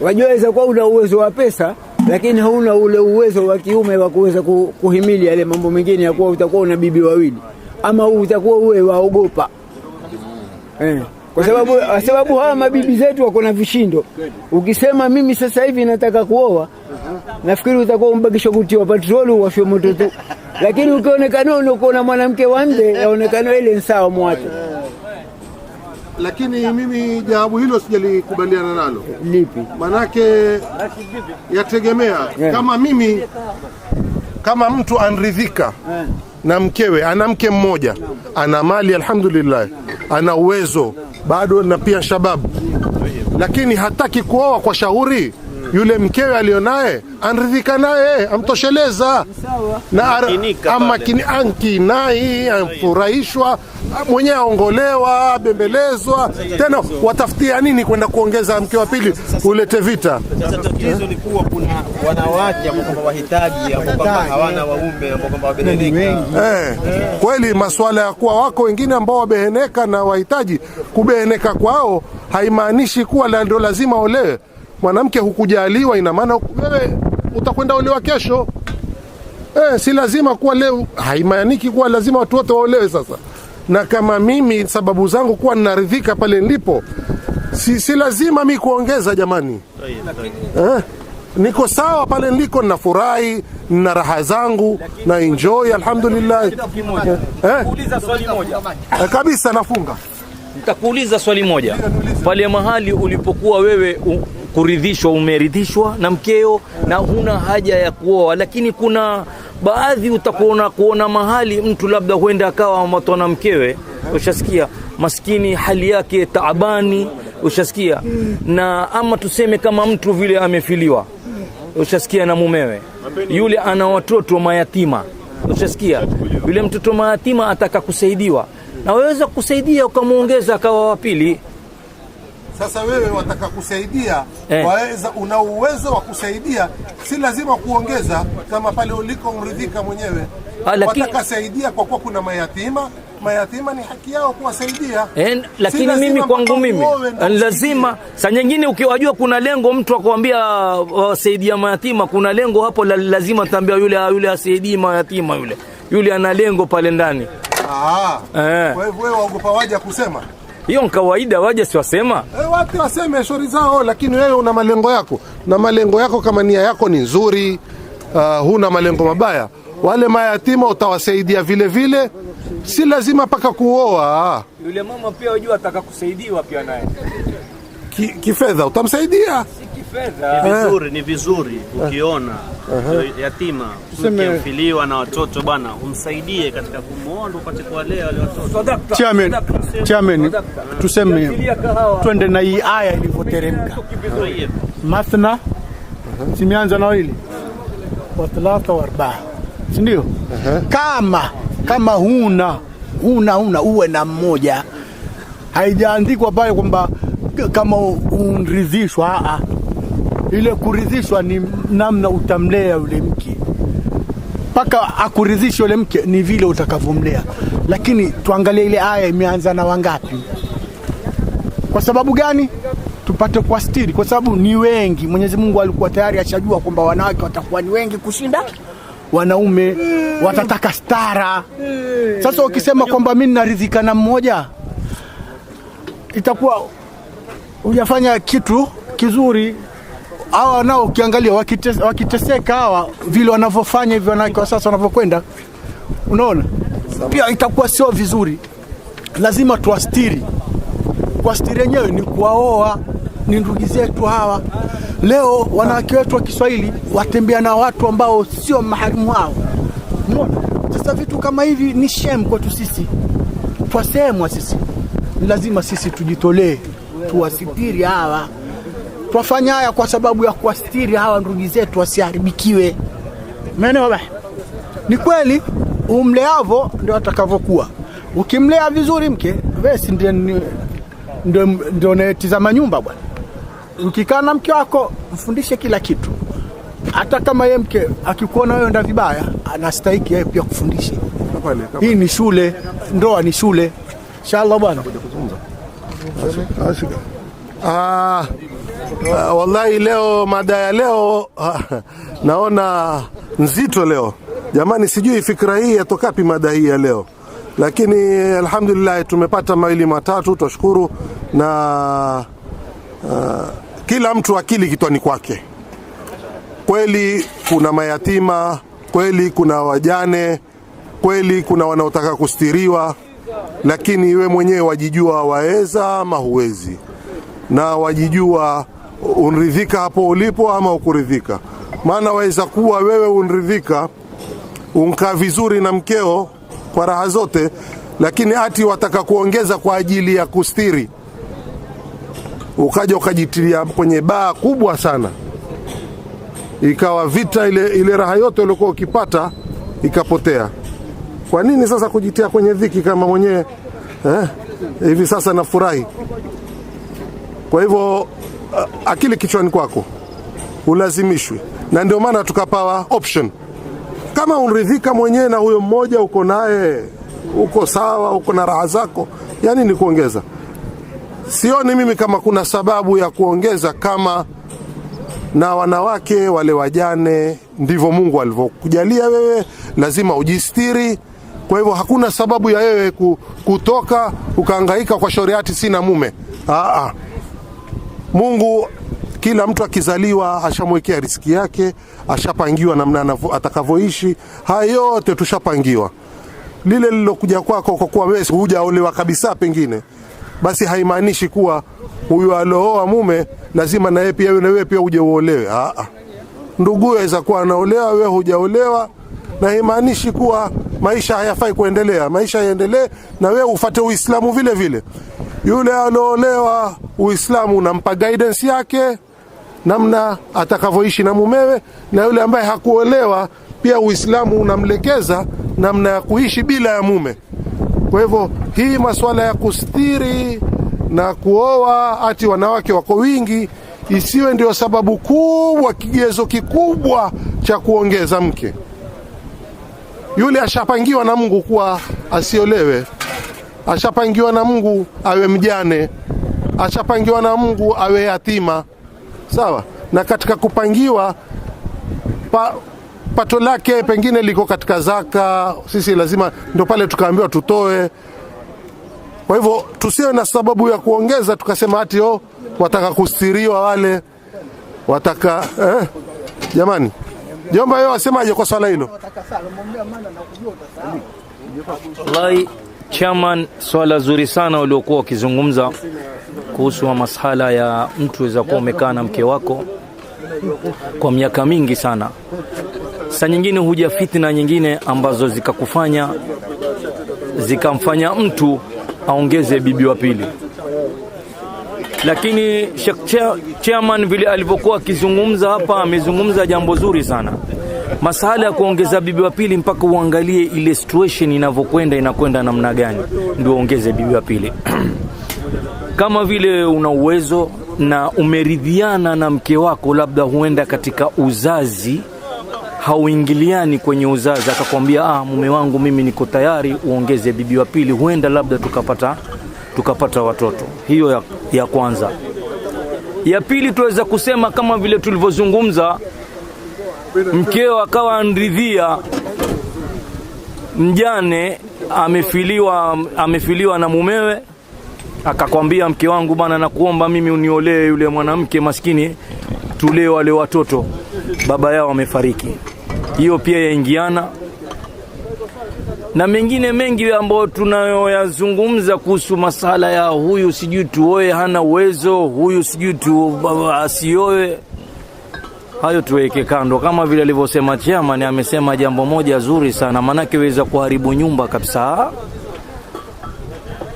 Wajua waweza kuwa una uwezo wa pesa lakini hauna ule uwezo wa kiume wa kuweza kuhimili yale mambo mengine ya kuwa utakuwa una bibi wawili ama utakuwa uwe waogopa. Kwa sababu hawa mabibi zetu wako na vishindo. Ukisema mimi sasa hivi nataka kuoa, nafikiri utakuwa umbakisha kutiwa patroli uwashwe moto tu. Lakini ukionekana uko na mwanamke wa nje, yaonekana ile ni sawa mwache. Lakini mimi jawabu hilo sijalikubaliana nalo. Lipi? Manake yategemea. Kama mimi, kama mtu anridhika na mkewe, ana mke mmoja, ana mali alhamdulillah, ana uwezo bado na pia shababu, lakini hataki kuoa kwa shauri yule mkewe alionaye, anridhika naye, amtosheleza na Makinika ama pale. Ankinai amfurahishwa mwenyewe, aongolewa, bembelezwa. Tena watafutia nini kwenda kuongeza mke wa pili ulete vita? Sasa tatizo ni kuwa kuna wanawake ambao kwamba wahitaji, ambao kwamba hawana waume, ambao kwamba wabeheneka. Kweli masuala ya kuwa wako wengine ambao wabeheneka na wahitaji, kubeheneka kwao haimaanishi kuwa ndio lazima olewe. Mwanamke hukujaliwa, ina maana wewe utakwenda olewa kesho. Si lazima kuwa leo, haimaaniki kuwa lazima watu wote waolewe sasa. Na kama mimi sababu zangu kuwa ninaridhika pale nilipo, si lazima mi kuongeza jamani. Niko sawa pale niliko, ninafurahi, nina raha zangu na enjoy alhamdulillah. Kuuliza swali moja. Kabisa nafunga. Nitakuuliza swali moja. Pale mahali ulipokuwa wewe kuridhishwa, umeridhishwa na mkeo na huna haja ya kuoa, lakini kuna baadhi utakuona kuona mahali mtu labda huenda akawa amatwa na mkewe, ushasikia, maskini hali yake taabani, ushasikia, na ama tuseme kama mtu vile amefiliwa, ushasikia, na mumewe yule ana watoto mayatima, ushasikia, yule mtoto mayatima ataka kusaidiwa, na waweza kusaidia ukamwongeza akawa wa pili. Sasa wewe wataka kusaidia, waweza, una uwezo wa kusaidia, si lazima kuongeza kama pale uliko uridhika mwenyewe. Wataka saidia kwa kuwa kuna mayatima, mayatima ni haki yao kuwasaidia. Eh, lakini Si lazima mimi kwangu mpaka mimi uowe ndio lazima saa nyingine ukiwajua kuna lengo, mtu akwambia wasaidia mayatima, kuna lengo hapo lazima taambia yule yule asaidii mayatima, yule yule ana lengo pale ndani. Kwa hivyo wewe waogopa waja kusema? Hiyo ni kawaida, waja si wasema. Watu waseme shauri zao, lakini wewe una malengo yako, na malengo yako kama nia yako ni nzuri, huna malengo mabaya, wale mayatima utawasaidia vile vile, si lazima mpaka kuoa. Yule mama pia wajua ataka kusaidiwa pia naye. Kifedha utamsaidia. Si kifedha. Ni vizuri ukiona yatima mke mfiliwa na watoto bwana, umsaidie katika kumuoa ndio upate kuwalea wale watoto. Sadakta. Chairman, Sadakta. chairman, Sadakta. tuseme Tilia kahawa. twende na hii aya ilivyoteremka. Mathna simeanza na wawili wa thalatha wa arbaa, si ndio? Kama huna uwe na mmoja. Haijaandikwa pale kwamba kama unridhishwa. Ile kuridhishwa ni namna utamlea yule mke mpaka akuridhishe yule mke, ni vile utakavyomlea. Lakini tuangalie ile aya imeanza na wangapi? Kwa sababu gani? Tupate kuwastiri, kwa sababu ni wengi. Mwenyezi Mungu alikuwa tayari ashajua kwamba wanawake watakuwa ni wengi kushinda wanaume, watataka stara. Sasa ukisema kwamba mimi naridhika na mmoja, itakuwa hujafanya kitu kizuri. Hawa nao ukiangalia wakiteseka hawa vile wanavyofanya hivi wanawake wa sasa wanavyokwenda, unaona pia itakuwa sio vizuri. Lazima tuwastiri. Kuwastiri yenyewe ni kuwaoa, ni ndugu zetu hawa. Leo wanawake wetu wa Kiswahili watembea na watu ambao sio maharimu wao, unaona. Sasa vitu kama hivi ni shame kwetu sisi, twasemwa sisi. Ni lazima sisi tujitolee, tuwasitiri hawa. Twafanya haya kwa sababu ya kuwastiri hawa ndugu zetu wasiharibikiwe. Umeelewa ba? Ni kweli umleavo ndio atakavyokuwa. Ukimlea vizuri mke, wewe si ndiye ndio unayetizama nyumba bwana. Ukikaa na mke wako mfundishe kila kitu, hata kama ye mke akikuona wewe enda vibaya, anastahiki yeye pia kufundishe. Hii ni shule, ndoa ni shule. Inshallah bwana. Wallahi leo mada ya leo naona nzito leo. Jamani, sijui fikra hii yatokapi mada hii ya leo, lakini alhamdulillah tumepata mawili matatu, twashukuru. Na kila mtu akili kitwani kwake. Kweli kuna mayatima, kweli kuna wajane, kweli kuna wanaotaka kustiriwa, lakini we mwenyewe wajijua waeza ama huwezi, na wajijua unridhika hapo ulipo ama ukuridhika. Maana waweza kuwa wewe unridhika, unkaa vizuri na mkeo kwa raha zote, lakini ati wataka kuongeza kwa ajili ya kustiri, ukaja ukajitilia kwenye baa kubwa sana, ikawa vita ile raha yote uliokuwa ukipata ikapotea. Kwa nini sasa kujitia kwenye dhiki kama mwenyewe hivi sasa nafurahi? Kwa hivyo akili kichwani kwako, ulazimishwi. Na ndio maana tukapawa option. Kama unridhika mwenyewe na huyo mmoja uko naye, uko sawa, uko na raha zako, yani ni kuongeza. Sioni mimi kama kuna sababu ya kuongeza, kama na wanawake wale wajane, ndivyo Mungu alivyokujalia wewe, lazima ujistiri. Kwa hivyo hakuna sababu ya wewe kutoka ukahangaika kwa shariati sina mume. Mungu kila mtu akizaliwa ashamwekea riziki yake, ashapangiwa namna atakavyoishi. Haya yote tushapangiwa. Lile lilokuja kwako kwa kuwa wewe hujaolewa kabisa pengine, basi haimaanishi kuwa huyu alooa mume lazima na yeye pia na wewe pia uje uolewe. Ndugu aweza kuwa anaolewa, wewe hujaolewa, na haimaanishi kuwa maisha hayafai kuendelea. Maisha yaendelee na wewe ufate Uislamu vile vile. Yule aloolewa Uislamu unampa guidance yake namna atakavyoishi na mumewe, na yule ambaye hakuolewa pia Uislamu unamlekeza namna ya kuishi bila ya mume. Kwa hivyo hii masuala ya kustiri na kuoa ati wanawake wako wingi isiwe ndio sababu kubwa, kigezo kikubwa cha kuongeza mke. Yule ashapangiwa na Mungu kuwa asiolewe, ashapangiwa na Mungu awe mjane, ashapangiwa na Mungu awe yatima. Sawa? Na katika kupangiwa pato lake pengine liko katika zaka, sisi lazima ndio pale tukaambiwa tutoe. Kwa hivyo tusiwe na sababu ya kuongeza tukasema ati wataka kustiriwa wale wataka Jamani, jomba wewe wasemaje kwa swala hilo? Wallahi chairman, swala zuri sana uliokuwa ukizungumza kuhusu masala ya mtu weza kuwa umekaa na mke wako kwa miaka mingi sana. Saa nyingine huja fitna nyingine ambazo zikakufanya zikamfanya mtu aongeze bibi wa pili. Lakini Sheikh Chairman vile alivyokuwa akizungumza hapa, amezungumza jambo zuri sana. Masala ya kuongeza bibi wa pili mpaka uangalie ile situation inavyokwenda, inakwenda namna gani ndio uongeze bibi wa pili. Kama vile una uwezo na umeridhiana na mke wako, labda huenda katika uzazi hauingiliani kwenye uzazi, akakwambia mume wangu mimi niko tayari uongeze bibi wa pili, huenda labda tukapata watoto. Hiyo ya kwanza. Ya pili tuweza kusema kama vile tulivyozungumza, mkeo akawa anridhia mjane amefiliwa na mumewe, akakwambia mke wangu bana, nakuomba mimi uniolee yule mwanamke maskini, tulee wale watoto, baba yao amefariki. Hiyo pia yaingiana na mengine mengi ambayo tunayoyazungumza kuhusu masala ya huyu sijui tuoe hana uwezo, huyu sijui tu asioe. Hayo tuweke kando. Kama vile alivyosema chairman, amesema jambo moja zuri sana, manake weza kuharibu nyumba kabisa.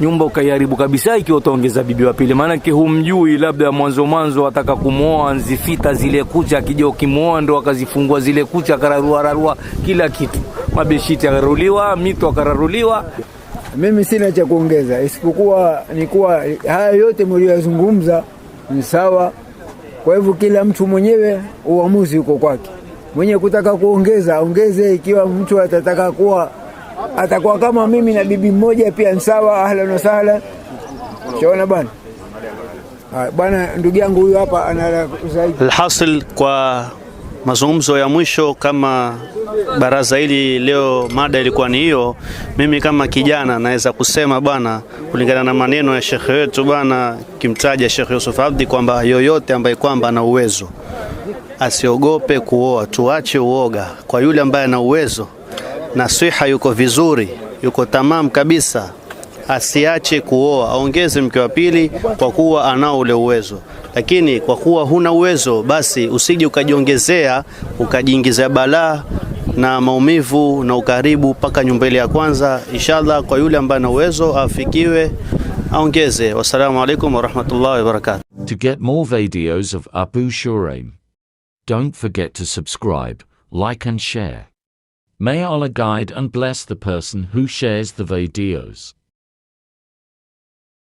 Nyumba ukaiharibu kabisa ikiwa utaongeza bibi wa pili, maanake humjui, labda mwanzo ataka kumuoa anzifita zile kucha, akija ukimuoa ndo akazifungua zile kucha, akararua rarua kila kitu, mabeshiti akararuliwa, mito akararuliwa. Mimi sina cha kuongeza isipokuwa ni kuwa haya yote mliyozungumza ni sawa. Kwa hivyo kila mtu mwenyewe uamuzi uko kwake. Mwenye kutaka kuongeza ongeze, ikiwa mtu atataka kuwa atakuwa kama mimi na bibi mmoja pia ni sawa, ahlan wa sahlan. Shaona bwana. Haya, bwana ndugu yangu huyu hapa ana zaidi. Alhasil, kwa mazungumzo ya mwisho kama baraza hili leo, mada ilikuwa ni hiyo. Mimi kama kijana naweza kusema bwana, kulingana na maneno ya shekhe wetu bwana, kimtaja Shekhe Yusuf Abdi kwamba yoyote ambaye kwamba ana uwezo asiogope kuoa, tuache uoga. Kwa yule ambaye ana uwezo na siha, yuko vizuri, yuko tamam kabisa, asiache kuoa, aongeze mke wa pili kwa kuwa anao ule uwezo. Lakini kwa kuwa huna uwezo, basi usije ukajiongezea ukajiingizia balaa na maumivu na ukaribu mpaka nyumba ile ya kwanza. Inshallah, kwa yule ambaye ana uwezo afikiwe, aongeze. Wassalamu alaikum warahmatullahi wabarakatuh. To get more videos of Abu Shuraim, don't forget to subscribe, like and share. May Allah guide and bless the person who shares the videos.